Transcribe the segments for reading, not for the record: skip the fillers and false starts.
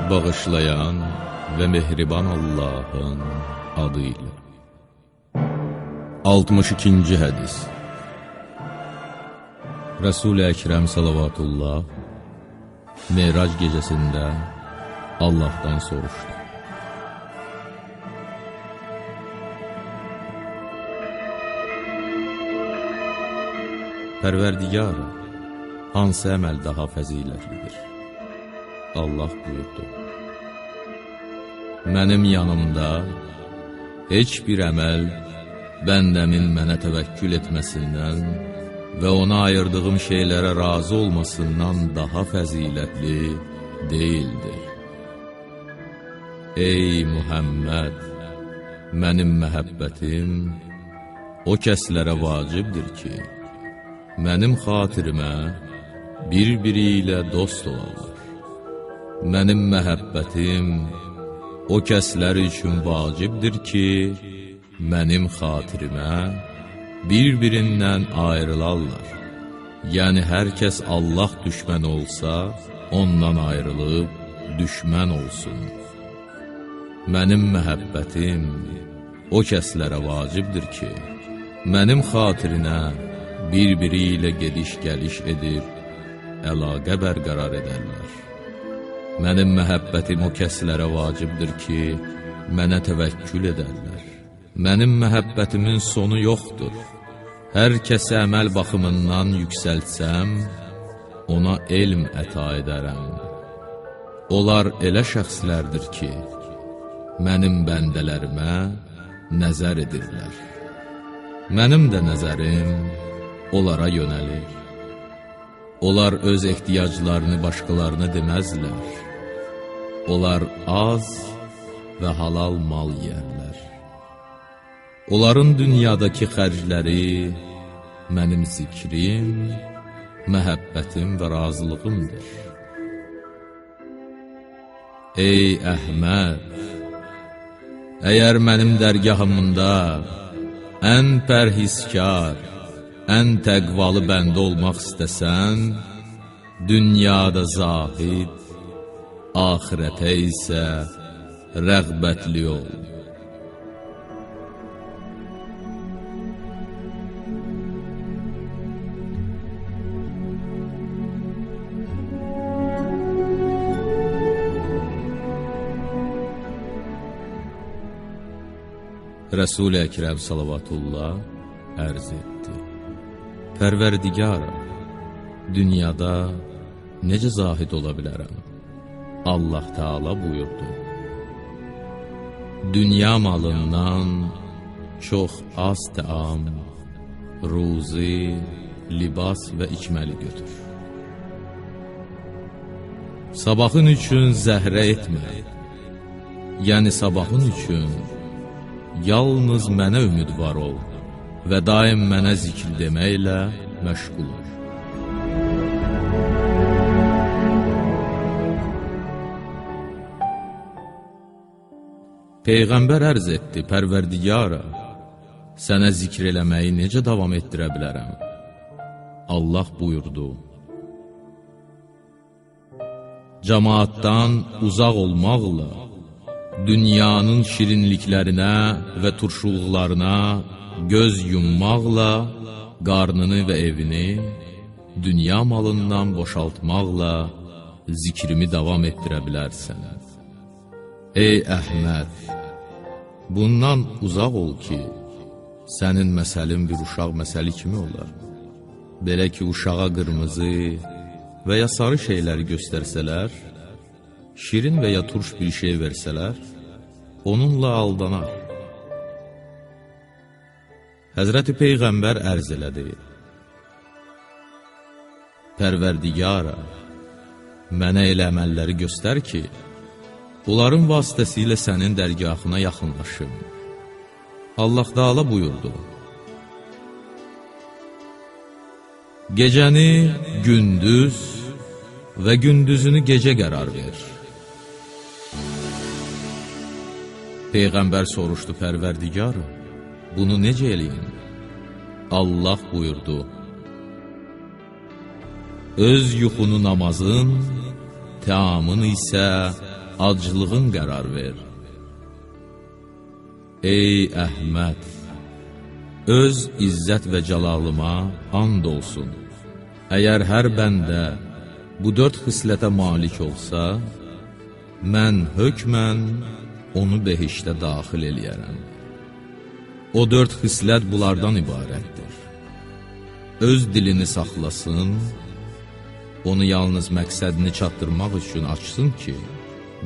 Bağışlayan və mehriban Allahın adı ilə. 62-ci hədis. Rəsul-i Əkrəm salavatullah Merac gecəsində Allahdan soruşdu. Pərverdigara, hansı əməl daha fəzilətlidir? Allah buyurdu: Mənim yanımda heç bir əməl bəndəmin mənə təvəkkül etməsindən və ona ayırdığım şeylərə razı olmasından daha fəzilətli deyildir. Ey Muhammed, mənim məhəbbətim o kəslərə vacibdir ki, mənim xatirimə bir-biri ilə dost olarlar. Mənim məhəbbətim o kəslər üçün vacibdir ki, mənim xatirimə bir-birindən ayrılarlar. Yəni, hər kəs Allah düşməni olsa, ondan ayrılıb düşmən olsun. Mənim məhəbbətim o kəslərə vacibdir ki, mənim xatirinə bir-biri ilə gediş-gəliş edib, əlaqə bərqərar edərlər. Mənim məhəbbətim o kəslərə vacibdir ki, mənə təvəkkül edərlər. Mənim məhəbbətimin sonu yoxdur. Hər kəsi əməl baxımından yüksəltsəm, ona elm əta edərəm. Onlar elə şəxslərdir ki, mənim bəndələrimə nəzər edirlər. Mənim də nəzərim onlara yönəlir. Onlar öz ehtiyaclarını başqalarına deməzlər. Onlar az və halal mal yeyərlər. Onların dünyadakı xərcləri mənim zikrim, məhəbbətim və razılığımdır. Ey Əhməd, əgər mənim dərgahımda ən pərhizkar, ən təqvalı bəndə olmaq istəsən, dünyada zahid, axirətə isə rəğbətli ol. Rəsul-i Əkrəm salavatullah ərz etdi: Pərverdigara, dünyada necə zahid ola bilərəm? Allah Teala buyurdu: Dünya malından çox az təam, ruzi, libas və içməli götür. Sabahın üçün zəhrə etmə, yəni sabahın üçün yalnız mənə ümidvar ol və daim mənə zikr deməklə məşğul ol. Peyğəmbər ərz etdi: Pərverdigara, sənə zikr eləməyi necə davam etdirə bilərəm? Allah buyurdu: Cəmaatdan uzaq olmaqla, dünyanın şirinliklərinə və turşuluqlarına göz yummaqla, qarnını və evini dünya malından boşaltmaqla zikrimi davam etdirə bilərsən. Ey Əhməd, bundan uzaq ol ki, sənin məsəlin bir uşaq məsəli kimi olar. Belə ki, uşağa qırmızı və ya sarı şeyləri göstərsələr, şirin və ya turş bir şey versələr, onunla aldanar. Həzrəti Peyğəmbər ərz elədi: Pərverdigara, mənə elə əməlləri göstər ki, onların vasitəsilə sənin dərgahına yaxınlaşım. Allah Teala buyurdu: Gecəni gündüz və gündüzünü gecə qərar ver. Peyğəmbər soruşdu: Pərverdigarım, bunu necə eləyim? Allah buyurdu: Öz yuxunu namazın, təamın isə aclığın qərar ver. Ey Əhməd! Öz izzət və cəlalıma and olsun. Əgər hər bəndə bu 4 xislətə malik olsa, mən hökmən onu behişdə daxil eləyərəm. O 4 xislət bunlardan ibarətdir. Öz dilini saxlasın, onu yalnız məqsədini çatdırmaq üçün açsın ki,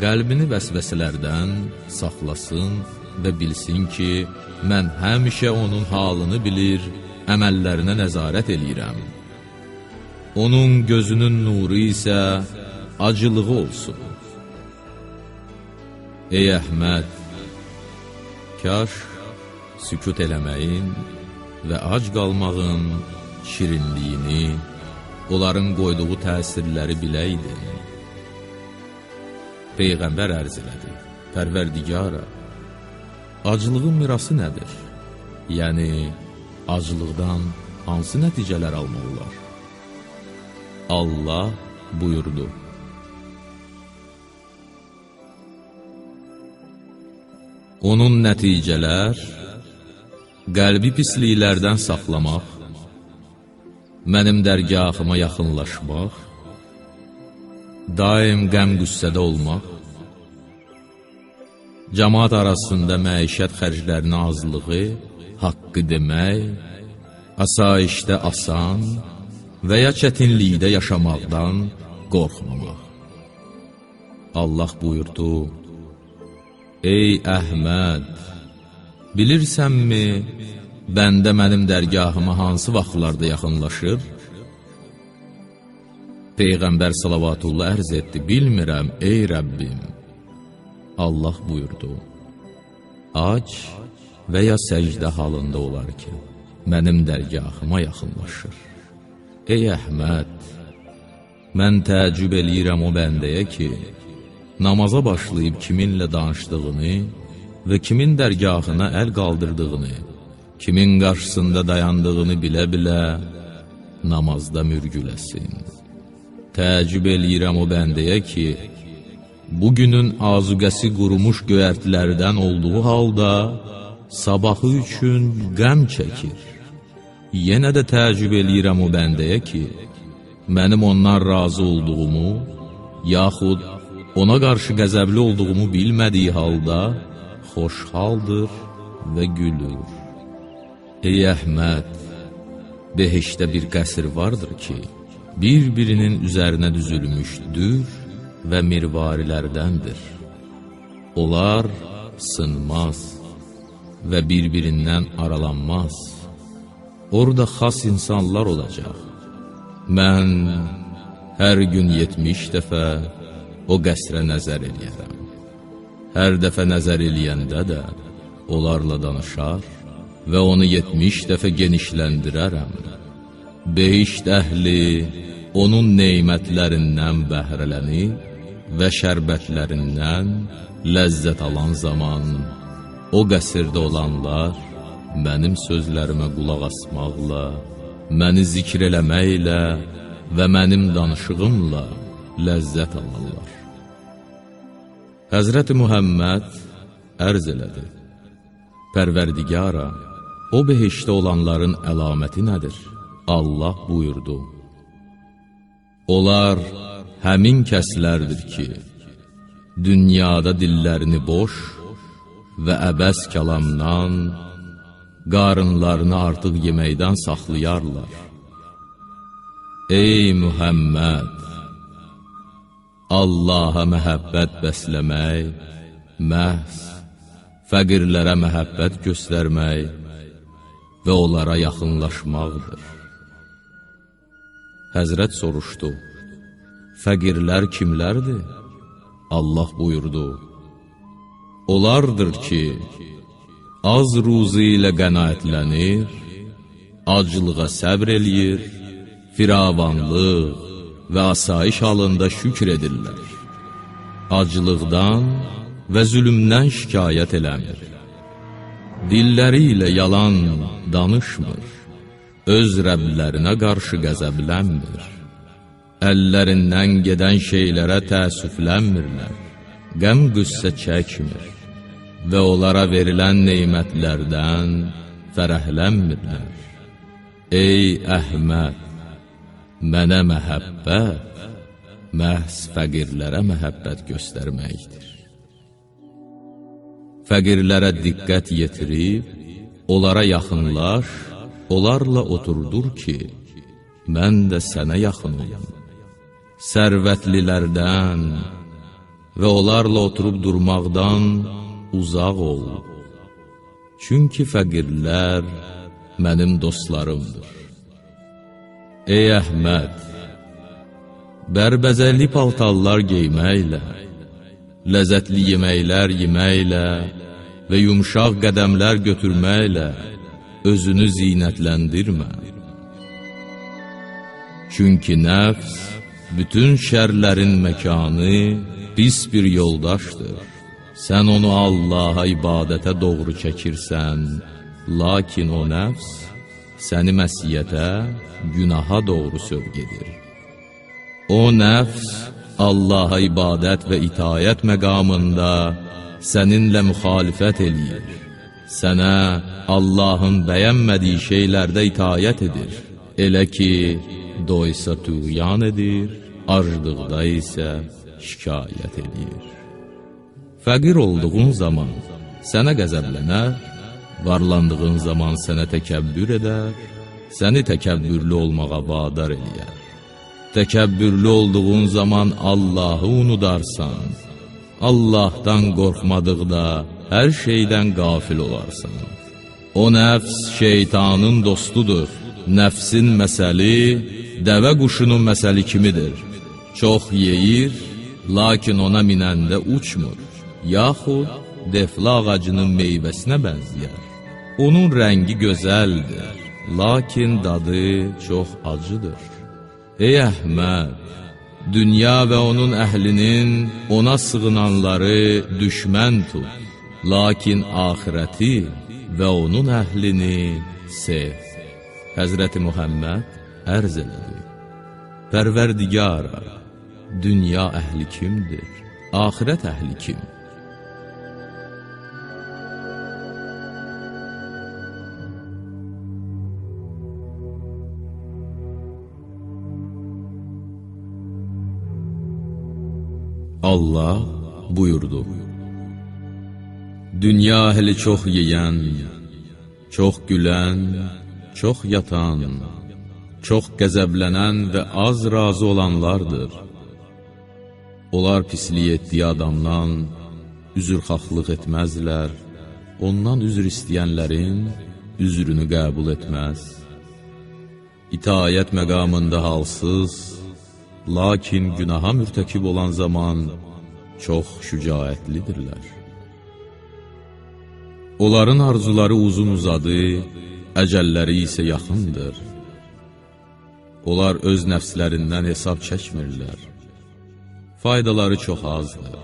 qəlbini vəsvəsələrdən saxlasın və bilsin ki, mən həmişə onun halını bilir, əməllərinə nəzarət eləyirəm. Onun gözünün nuru isə acılığı olsun. Ey Əhməd, kaş sükut eləməyin və ac qalmağın şirinliyini, onların qoyduğu təsirləri biləydin. Peyğəmbər ərz elədi, Pərverdigara, aclığın mirası nədir? Yəni, aclıqdan hansı nəticələr almaq olar? Allah buyurdu: Onun nəticələr, qəlbi pisliklərdən saxlamaq, mənim dərgahıma yaxınlaşmaq, daim qəm-qüssədə olmaq, cəmaat arasında məişət xərclərinin azlığı, haqqı demək, asayişdə asan və ya çətinlikdə yaşamaqdan qorxmamaq. Allah buyurdu: Ey Əhməd, bilirsənmi, bəndə mənim dərgahıma hansı vaxtlarda yaxınlaşır? Peyğəmbər salavatullah ərz etdi, bilmirəm, ey Rəbbim. Allah buyurdu: Ac və ya səcdə halında olar ki, mənim dərgahıma yaxınlaşır. Ey Əhməd, mən təəccüb eləyirəm o bəndəyə ki, namaza başlayıb kiminlə danışdığını və kimin dərgahına əl qaldırdığını, kimin qarşısında dayandığını bilə-bilə namazda mürgüləsin. Təəccüb eləyirəm o bəndəyə ki, bugünün azuqəsi qurumuş göyərtilərdən olduğu halda sabahı üçün qəm çəkir. Yenə də təəccüb eləyirəm o bəndəyə ki, mənim ondan razı olduğumu, yaxud ona qarşı qəzəbli olduğumu bilmədiyi halda xoşhaldır və gülür. Ey Əhməd, behişdə bir qəsr vardır ki, bir-birinin üzərinə düzülmüşdür və mirvarilərdəndir. Onlar sınmaz və bir-birindən aralanmaz. Orada xas insanlar olacaq. Mən hər gün 70 dəfə o qəsrə nəzər eləyərəm. Hər dəfə nəzər eləyəndə də onlarla danışar və onu 70 dəfə genişləndirərəm. Behişt əhli onun neymətlərindən bəhrələnir və şərbətlərindən ləzzət alan zaman o qəsrdə olanlar mənim sözlərimə qulaq asmaqla, məni zikr eləməklə və mənim danışığımla ləzzət alarlar. Həzrəti Muhammed ərz elədi: Pərverdigara, o behişdə olanların əlaməti nədir? Allah buyurdu: Onlar həmin kəslərdir ki, dünyada dillərini boş və əbəs kəlamdan, qarınlarını artıq yeməkdən saxlayarlar. Ey Muhammed, Allaha məhəbbət bəsləmək, məhz fəqirlərə məhəbbət göstərmək və onlara yaxınlaşmaqdır. Həzrət soruşdu: Fəqirlər kimlərdir? Allah buyurdu: Onlardır ki, az ruzi ilə qənaətlənir, aclığa səbr eləyir, firavanlıq və asayiş halında şükr edirlər. Aclıqdan və zülümdən şikayət eləmir. Dilləri ilə yalan danışmır, öz Rəblərinə qarşı qəzəblənmir. Əllərindən gedən şeylərə təəssüflənmirlər. qəm-qüssə çəkmir və onlara verilən neymətlərdən fərəhlənmirlər. Ey Əhməd, mənə məhəbbət, məhz fəqirlərə məhəbbət göstərməkdir. Fəqirlərə diqqət yetirib, onlara yaxınlaş, onlarla oturdur ki, mən də sənə yaxın olum. Sərvətlilərdən və onlarla oturub durmaqdan uzaq ol. Çünki fəqirlər mənim dostlarımdır. Ey Əhməd, bərbəzəkli paltarlar geyməklə, ləzzətli yeməklər yeməklə və yumşaq qədəmlər götürməklə özünü zinətləndirmə. Çünki nəfs bütün şərlərin məkanı pis bir yoldaşdır. Sən onu Allaha ibadətə doğru çəkirsən, lakin o nəfs səni məsiyyətə, günaha doğru sövq edir. O nəfs Allaha ibadət və itayət məqamında səninlə müxalifət eləyir. Sənə Allahın bəyənmədiyi şeylərdə itayət edir. Elə ki, doysa tüğyan edir, aclıqda isə şikayət eləyir. Fəqir olduğun zaman sənə qəzəblənər, varlandığın zaman sənə təkəbbür edər, səni təkəbbürlü olmağa vadar eləyər. Təkəbbürlü olduğun zaman Allahı unudarsan, Allahdan qorxmadıqda hər şeydən qafil olarsan. O nəfs şeytanın dostudur. Nəfsin məsəli dəvə quşunun məsəli kimidir. Çox yeyir, lakin ona minəndə uçmur, yaxud defla ağacının meyvəsinə bənzəyər. Onun rəngi gözəldir, lakin dadı çox acıdır. Ey Əhməd, dünya və onun əhlinin ona sığınanları düşmən tut, lakin axirəti və onun əhlini sev. Həzrəti Muhammed ərz elədi: Pərverdigara, dünya əhli kimdir? Axirət əhli kim? Allah buyurdu: Dünya əhli çox yeyən, çox gülən, çox yatan, çox qəzəblənən və az razı olanlardır. Onlar pislik etdiyi adamdan üzrxahlıq etməzlər, ondan üzr istəyənlərin üzrünü qəbul etməz. İtaət məqamında halsız, lakin günaha mürtəkib olan zaman çox şücaətlidirlər. Onların arzuları uzun uzadı, əcəlləri isə yaxındır. Onlar öz nəfslərindən hesab çəkmirlər. Faydaları çox azdır,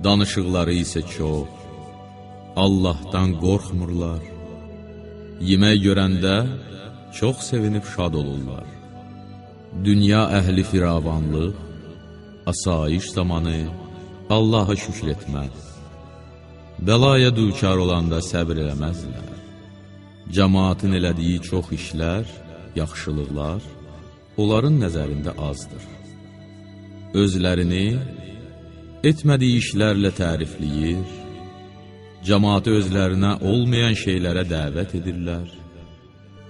danışıqları isə çox. Allahdan qorxmurlar. Yemək görəndə çox sevinib şad olurlar. Dünya əhli firavanlıq, asayiş zamanı Allaha şükür etməz. Bəlaya düçar olanda səbr eləməzlər. Cəmaatın elədiyi çox işlər, yaxşılıqlar onların nəzərində azdır. Özlərini etmədiyi işlərlə tərifləyir, cəmaatı özlərinə olmayan şeylərə dəvət edirlər,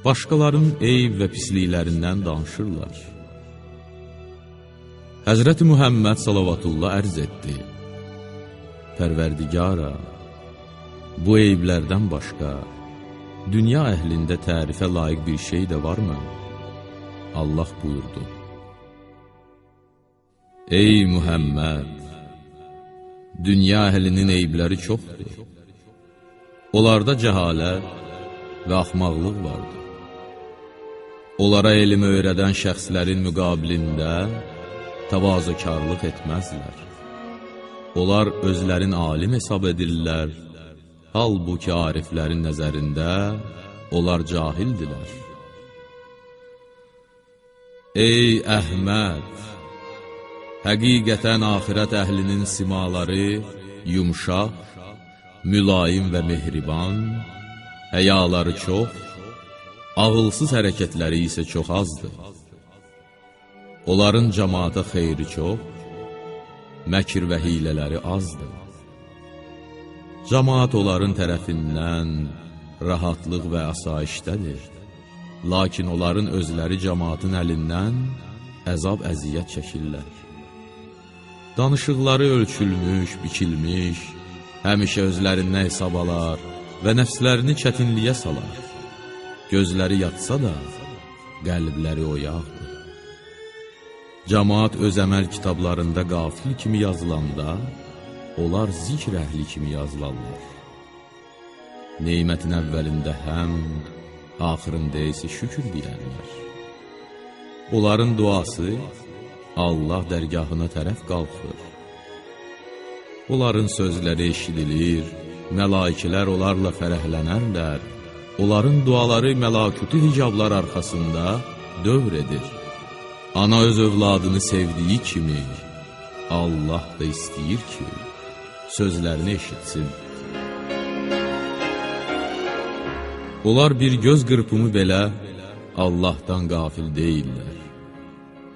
başqalarının eyb və pisliklərindən danışırlar. Həzrəti Muhammed salavatullah ərz etdi: Pərverdigara, bu eyblərdən başqa dünya əhlində tərifə layiq bir şey də varmı? Allah buyurdu: Ey Muhammed, dünya əhlinin eybləri çoxdur. Onlarda cəhalət və axmaqlıq vardır. Onlara elm öyrədən şəxslərin müqabilində təvazökarlıq etməzlər. Onlar özlərini alim hesab edirlər, halbuki ariflərin nəzərində onlar cahildilər. Ey Əhməd, Həqiqətən axirət əhlinin simaları yumşaq, mülayim və mehriban, həyaları çox, ağılsız hərəkətləri isə çox azdır. Onların cəmaata xeyri çox, məkr və hilələri azdır. Cəmaat onların tərəfindən rahatlıq və asayişdədir. Lakin onların özləri cəmaatın əlindən əzab əziyyət çəkirlər. Danışıqları ölçülmüş, biçilmiş, həmişə özlərindən hesab alar və nəfslərini çətinliyə salar. Gözləri yatsa da, qəlbləri oyaqdır. Cəmaat öz əməl kitablarında qafil kimi yazılanda, onlar zikr əhli kimi yazılarlar. Neymətin əvvəlində həmd, axırında isə şükür deyərlər. Onların duası Allah dərgahına tərəf qalxır. Onların sözləri eşidilir, məlakilər onlarla fərəhlənərlər. Onların duaları məlakütü hicablar arxasında dövr edir. Ana öz övladını sevdiyi kimi, Allah da istəyir ki, sözlərini eşitsin. Onlar bir göz qırpımı belə Allahdan qafil deyillər.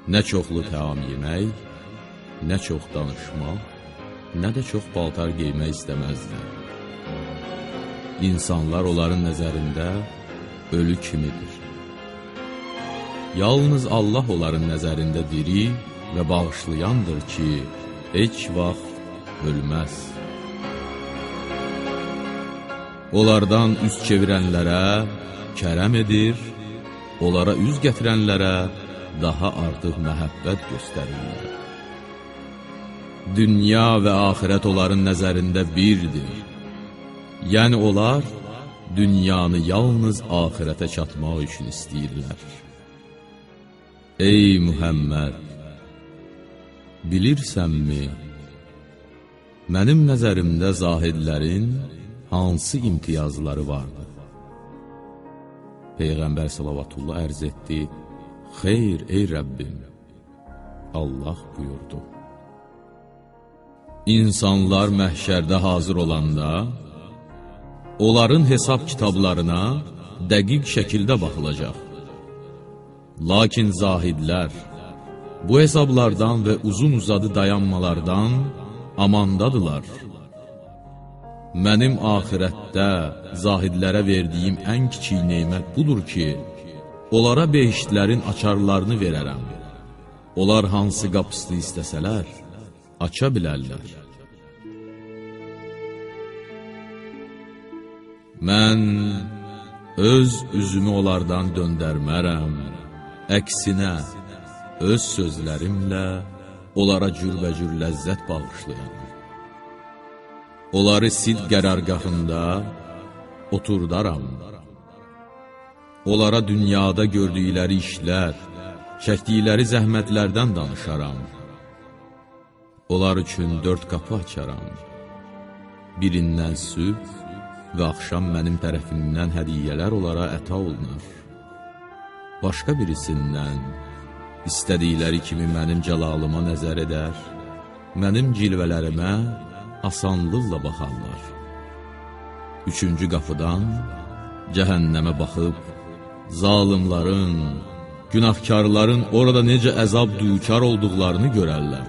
Nə çoxlu təam yemək, nə çox danışmaq, nə də çox paltar geymək istəməzlər. İnsanlar onların nəzərində ölü kimidir. Yalnız Allah onların nəzərində diri və bağışlayandır ki, heç vaxt ölməz. Onlardan üz çevirənlərə kərəm edir, onlara üz gətirənlərə daha artıq məhəbbət göstərirlər. Dünya və axirət onların nəzərində birdir. Yəni onlar dünyanı yalnız axirətə çatmaq üçün istəyirlər. Ey Muhammed, bilirsənmi, mənim nəzərimdə zahidlərin hansı imtiyazları vardır? Peyğəmbər salavatullah ərz etdi, xeyr ey Rəbbim. Allah buyurdu, İnsanlar məhşərdə hazır olanda, onların hesab kitablarına dəqiq şəkildə baxılacaq. Lakin zahidlər bu hesablardan və uzun uzadı dayanmalardan amandadılar. Mənim axirətdə zahidlərə verdiyim ən kiçik neymət budur ki, onlara behiştlərin açarlarını verərəm. Onlar hansı qapısını istəsələr, aça bilərlər. Mən öz üzümü onlardan döndərmərəm, əksinə öz sözlərimlə onlara cürbəcür ləzzət bağışlayaram. Onları sidq qərargahında oturdaram. Onlara dünyada gördükləri işlər, çəkdikləri zəhmətlərdən danışaram. Onlar üçün 4 qapı açaram. Birindən sübh və axşam mənim tərəfimdən hədiyyələr onlara əta olunar. Başqa birisindən istədikləri kimi mənim cəlalıma nəzər edər, mənim cilvələrimə asanlıqla baxarlar. 3-cü qapıdan cəhənnəmə baxıb, zalimların, günahkarların orada necə əzab duçar olduqlarını görərlər.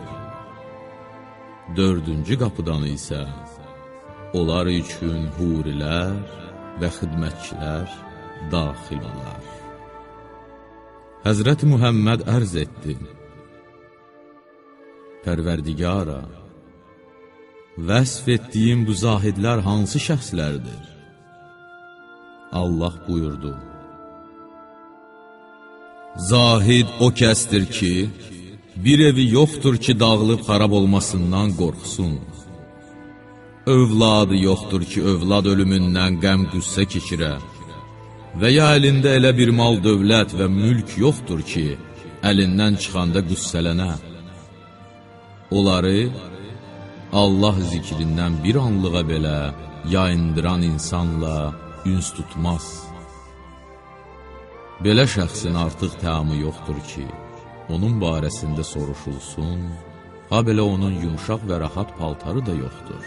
4-cü qapıdan isə onlar üçün hurilər və xidmətçilər daxil olar. Həzrət Muhammed ərz etdi, Pərverdigara, vəsf etdiyim bu zahidlər hansı şəxslərdir? Allah buyurdu, Zahid o kəsdir ki, bir evi yoxdur ki, dağılıb xarab olmasından qorxsun. Övladı yoxdur ki, övlad ölümündən qəm-qüssə keçirə və ya əlində elə bir mal, dövlət və mülk yoxdur ki, əlindən çıxanda qüssələnə. Onları Allah zikrindən bir anlığa belə yayındıran insanla üns tutmaz. Belə şəxsin artıq təamı yoxdur ki, onun barəsində soruşulsun Ha belə onun yumşaq və rahat paltarı da yoxdur.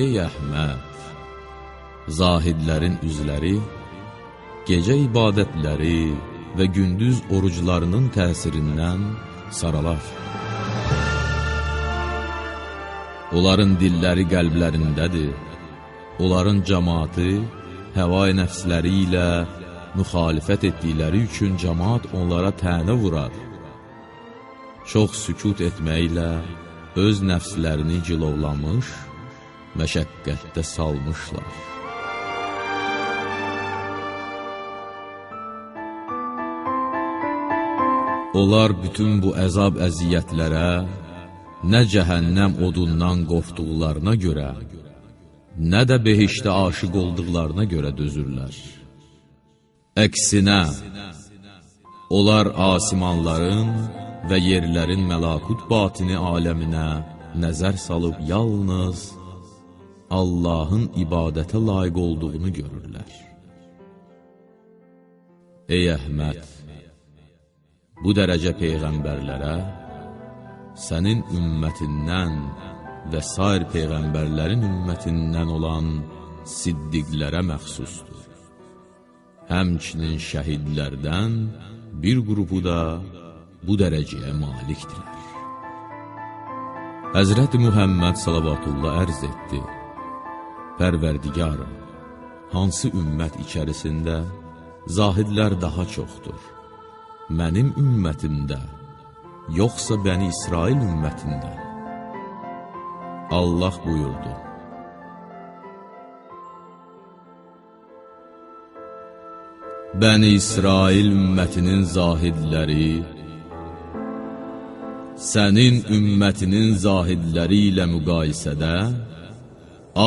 Ey Əhməd! Zahidlərin üzləri, gecə ibadətləri və gündüz oruclarının təsirindən saralar. Onların dilləri qəlblərindədir. Onların cəmaatı həvai nəfsləri ilə müxalifət etdikləri üçün cəmaat onlara tənə vurar. Çox sükut etməklə öz nəfslərini cilovlamış, məşəqqətdə salmışlar. Onlar bütün bu əzab əziyyətlərə nə cəhənnəm odundan qorxduqlarına görə, nə də behişdə aşiq olduqlarına görə dözürlər. Əksinə, onlar asimanların və yerlərin məlakut batini aləminə nəzər salıb yalnız Allahın ibadətə layiq olduğunu görürlər. Ey Əhməd! Bu dərəcə peyğəmbərlərə, sənin ümmətindən və sair peyğəmbərlərin ümmətindən olan siddiqlərə məxsusdur. Həmçinin şəhidlərdən bir qrupu da bu dərəcəyə malikdirlər. Həzrəti Muhammed salavatullah ərz etdi: Pərverdigarım, hansı ümmət içərisində zahidlər daha çoxdur? Mənim ümmətimdə, yoxsa Bəni İsrail ümmətində? Allah buyurdu: Bəni İsrail ümmətinin zahidləri, sənin ümmətinin zahidləri ilə müqayisədə,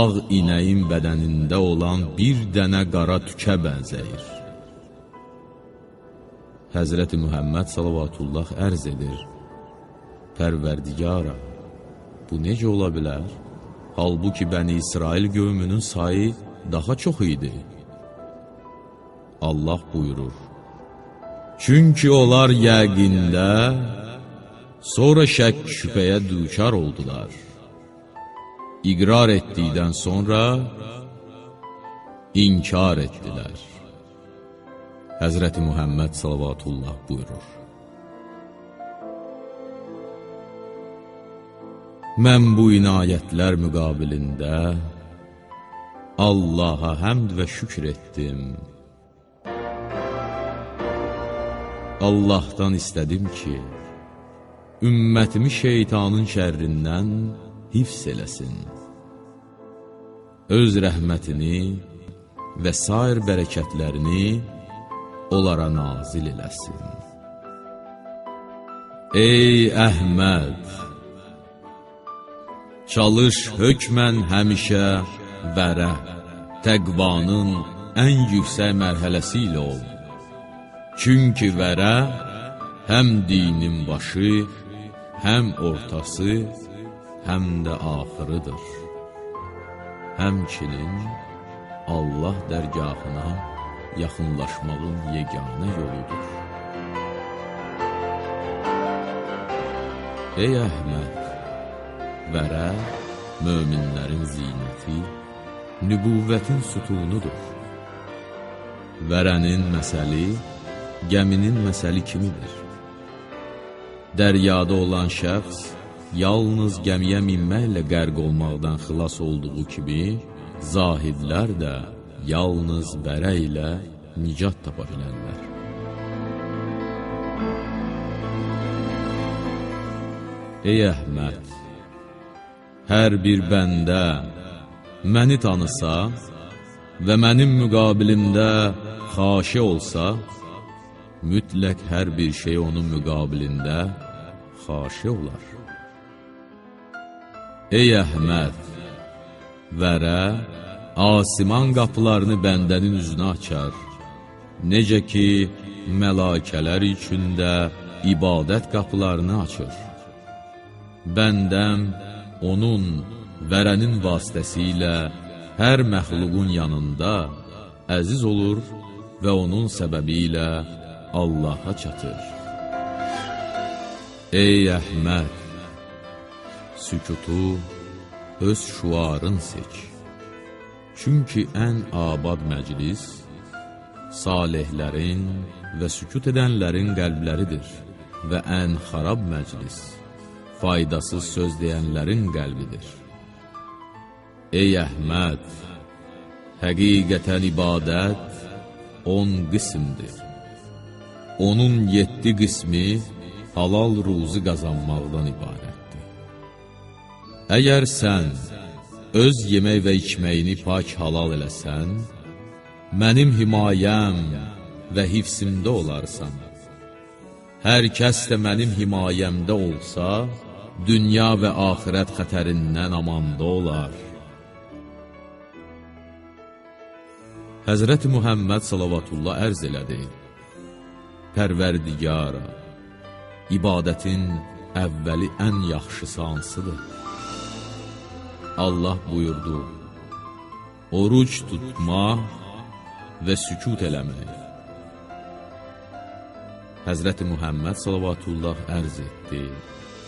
ağ inəyin bədənində olan bir dənə qara tükə bənzəyir. Həzrəti Muhammed salavatullah ərz edir: Pərverdigara, bu necə ola bilər? Halbuki Bəni İsrail qövmünün sayı daha çox idi. Allah buyurur: Çünki onlar yəqində sonra şək şübhəyə düçar oldular. İqrar etdikdən sonra inkar etdilər. Həzrəti Muhammed salavatullah buyurur: Mən bu inayətlər müqabilində Allaha həmd və şükür etdim. Allahdan istədim ki, ümmətimi şeytanın şərrindən hifz eləsin. Öz rəhmətini və sair bərəkətlərini onlara nazil eləsin. Ey Əhməd! Çalış hökmən həmişə vərə, təqvanın ən yüksək mərhələsi ilə ol. Çünki vərə həm dinin başı, həm ortası, həm də axırıdır. Həmçinin Allah dərgahına yaxınlaşmağın yeganə yoludur. Ey Əhməd! Vərə, möminlərin zinəti, nübüvvətin sütunudur. Vərənin məsəli, gəminin məsəli kimidir. Dəryada olan şəxs, yalnız gəmiyə minməklə qərq olmaqdan xilas olduğu kimi, zahidlər də yalnız vərə ilə nicat tapa bilərlər. Ey Əhməd! Hər bir bəndə məni tanısa və mənim müqabilimdə xaşi olsa, mütləq hər bir şey onun müqabilində xaşi olar. Ey Əhməd! Vərə, asiman qapılarını bəndənin üzünə açar. Necə ki, məlakələr üçün də ibadət qapılarını açır. Bəndəm, onun, vərənin vasitəsilə hər məxluqun yanında əziz olur və onun səbəbi ilə Allaha çatır. Ey Əhməd! Sükutu öz şuarın seç. Çünki ən abad məclis, salihlərin və sükut edənlərin qəlbləridir və ən xarab məclis, faydasız söz deyənlərin qəlbidir. Ey Əhməd, həqiqətən ibadət 10 qismdir. Onun 7 qismi halal ruzi qazanmaqdan ibarətdir. Əgər sən öz yemək və içməyini pak halal eləsən, mənim himayəm və hifsimdə olarsan. Hər kəs də mənim himayəmdə olsa, dünya və axirət xətərindən amanda olar. Həzrəti Muhammed salavatullah ərz elədi: Pərverdigara, ibadətin əvvəli ən yaxşısı hansıdır? Allah buyurdu: oruc tutma və sükut eləmək. Həzrəti Muhammed salavatullah ərz etdi: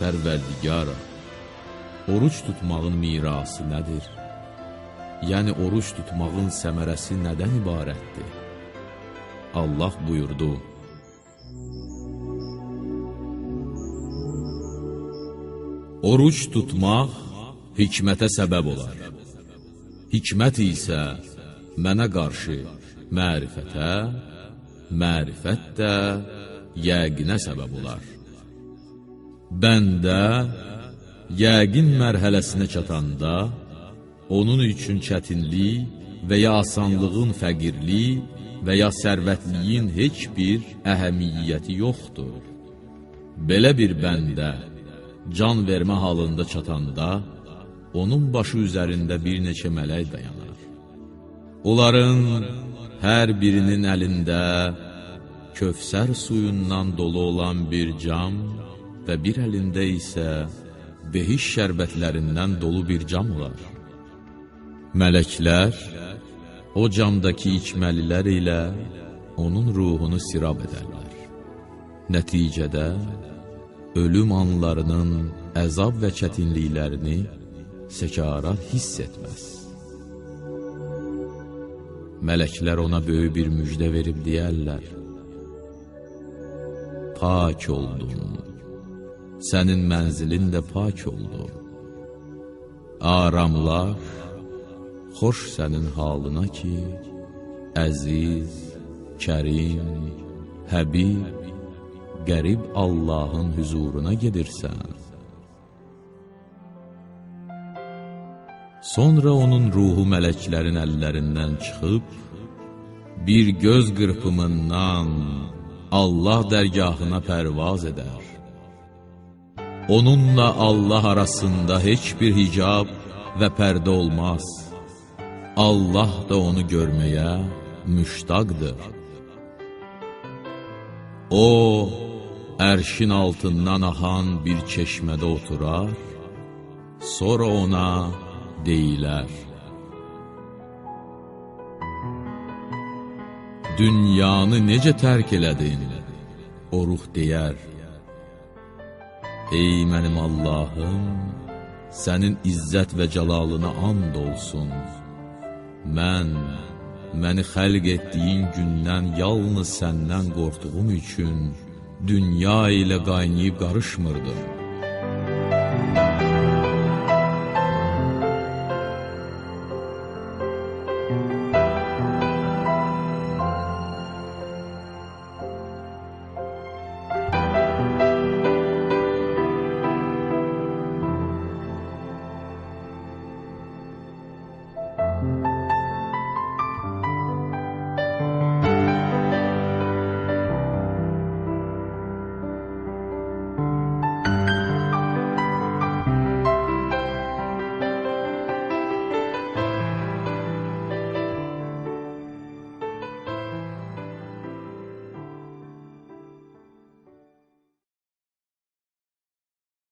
Pərverdigara, oruc tutmağın mirası nədir? Yəni oruc tutmağın səmərəsi nədən ibarətdir? Allah buyurdu: oruc tutmaq hikmətə səbəb olar. Hikmət isə mənə qarşı mərifətə, mərifət də yəqinə səbəb olar. Bəndə yəqin mərhələsinə çatanda, onun üçün çətinlik və ya asanlığın fəqirlik və ya sərvətliyin heç bir əhəmiyyəti yoxdur. Belə bir bəndə can vermə halında çatanda, onun başı üzərində bir neçə mələk dayanar. Onların hər birinin əlində Kövsər suyundan dolu olan bir cam və bir əlində isə behiş şərbətlərindən dolu bir cam olar. Mələklər o camdakı içməlilər ilə onun ruhunu sirab edərlər. Nəticədə ölüm anlarının əzab və çətinliklərini sekarat hiss etməz. Mələklər ona böyük bir müjdə verib deyərlər: pak oldun, sənin mənzilin də pak oldu. Aramlaş, xoş sənin halına ki, əziz, kərim, həbib, qərib Allahın hüzuruna gedirsən. Sonra onun ruhu mələklərin əllərindən çıxıb, bir göz qırpımından Allah dərgahına pərvaz edər. Onunla Allah arasında heç bir hicab və pərdə olmaz. Allah da onu görməyə müştaqdır. O, ərşin altından axan bir çeşmədə oturar, sonra ona deyilər: dünyanı necə tərk elədin? O ruh deyər: ey mənim Allahım, sənin izzət və cəlalına and olsun. Məni xəlq etdiyin gündən yalnız səndən qorxduğum üçün dünya ilə qaynayıb qarışmırdım.